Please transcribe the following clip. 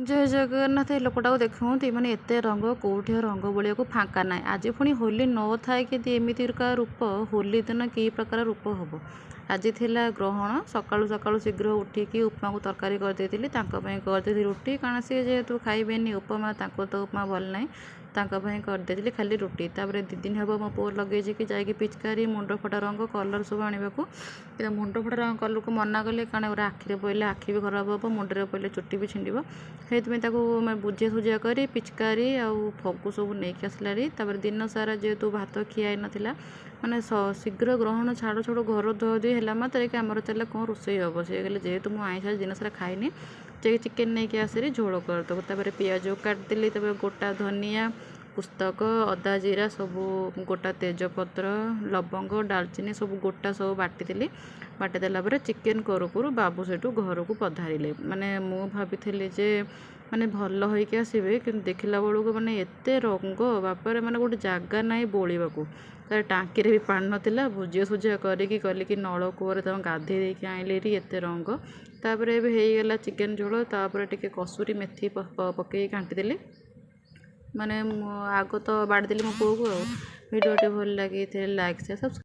ଜୟ ଜଗନ୍ନାଥ। ଏ ଲୋକଟାକୁ ଦେଖନ୍ତି, ମାନେ ଏତେ ରଙ୍ଗ, କେଉଁଠି ଆଉ ରଙ୍ଗ ବୋଳିବାକୁ ଫାଙ୍କା ନାହିଁ। ଆଜି ପୁଣି ହୋଲି ନଥାଇକି ଯଦି ଏମିତିକା ରୂପ, ହୋଲି ଦିନ କି ପ୍ରକାର ରୂପ ହେବ? ଆଜି ଥିଲା ଗ୍ରହଣ। ସକାଳୁ ସକାଳୁ ଶୀଘ୍ର ଉଠିକି ଉପମାକୁ ତରକାରୀ କରିଦେଇଥିଲି। ତାଙ୍କ ପାଇଁ କରିଦେଇଥିଲି ରୁଟି, କାରଣ ସିଏ ଯେହେତୁ ଖାଇବେନି ଉପମା, ତାଙ୍କୁ ତ ଉପମା ଭଲ ନାହିଁ। ତାଙ୍କ ପାଇଁ କରିଦେଇଥିଲି ଖାଲି ରୁଟି। ତାପରେ 2 ଦିନ ହେବ ମୋ ପୁଅ ଲଗେଇଛି କି ଯାଇକି ପିଚକାରୀ, ମୁଣ୍ଡ ଫଟା ରଙ୍ଗ, କଲର୍ ସବୁ ଆଣିବାକୁ। କିନ୍ତୁ ମୁଣ୍ଡ ଫଟା ରଙ୍ଗ କଲର୍କୁ ମନା କଲି, କାରଣ ଏଗୁଡ଼ା ଆଖିରେ ପଡ଼ିଲେ ଆଖି ବି ଖରାପ ହେବ, ମୁଣ୍ଡରେ ପଡ଼ିଲେ ଚୁଟି ବି ଛିଣ୍ଡିବ। ସେଇଥିପାଇଁ ତାକୁ ମାନେ ବୁଝିଆ ସୁଝିଆ କରି ପିଚକାରୀ ଆଉ ଫଗୁ ସବୁ ନେଇକି ଆସିଲାରି। ତାପରେ ଦିନ ସାରା ଯେହେତୁ ଭାତ ଖିଆ ହେଇନଥିଲା, ମାନେ ଶୀଘ୍ର ଗ୍ରହଣ ଛାଡ଼ୁ ଛାଡ଼ୁ ଘର ଧୁଆ ଧୁଇ ହେଲା ମାତ୍ରକେ ଆମର ଚାଲିଲା କ'ଣ ରୋଷେଇ ହେବ। ସେ କହିଲେ, ଯେହେତୁ ମୁଁ ଆଇଁଷ ଦିନ ସାରା ଖାଇନି, ଯାଇକି ଚିକେନ୍ ନେଇକି ଆସିରି, ଝୋଳ କରିଦେବୁ। ତାପରେ ପିଆଜ କାଟିଦେଲି। ତାପରେ ଗୋଟା ଧନିଆ, ପୋସ୍ତକ, ଅଦା, ଜିରା ସବୁ, ଗୋଟା ତେଜପତ୍ର, ଲବଙ୍ଗ, ଡାଲଚିନି ସବୁ ଗୋଟା ସବୁ ବାଟିଦେଲି। ବାଟି ଦେଲା ପରେ ଚିକେନ୍ କରୁ କରୁ ବାବୁ ସେଇଠୁ ଘରକୁ ପଧାରିଲେ। ମାନେ ମୁଁ ଭାବିଥିଲି ଯେ ମାନେ ଭଲ ହେଇକି ଆସିବେ, କିନ୍ତୁ ଦେଖିଲା ବେଳକୁ ମାନେ ଏତେ ରଙ୍ଗ, ବାପରେ, ମାନେ ଗୋଟେ ଜାଗା ନାହିଁ ବୋଳିବାକୁ। ତା ଟାଙ୍କିରେ ବି ପାଣି ନଥିଲା। ବୁଝିଆ ସୁଝିଆ କରିକି ଗଲିକି ନଳକୂଅରେ ତାଙ୍କୁ ଗାଧେଇ ଦେଇକି ଆଣିଲି ହେରି, ଏତେ ରଙ୍ଗ। ତାପରେ ଏବେ ହେଇଗଲା ଚିକେନ୍ ଝୋଳ। ତାପରେ ଟିକେ କସୁରୀ ମେଥି ପକେଇକି ଘାଣ୍ଟିଦେଲି। ମାନେ ମୁଁ ଆଗ ତ ବାଢ଼ିଦେଲି ମୋ ପୁଅକୁ। ଆଉ ଭିଡ଼ିଓଟି ଭଲ ଲାଗିଥିଲେ ଲାଇକ୍, ସେୟାର, ସବସ୍କ୍ରାଇବ୍।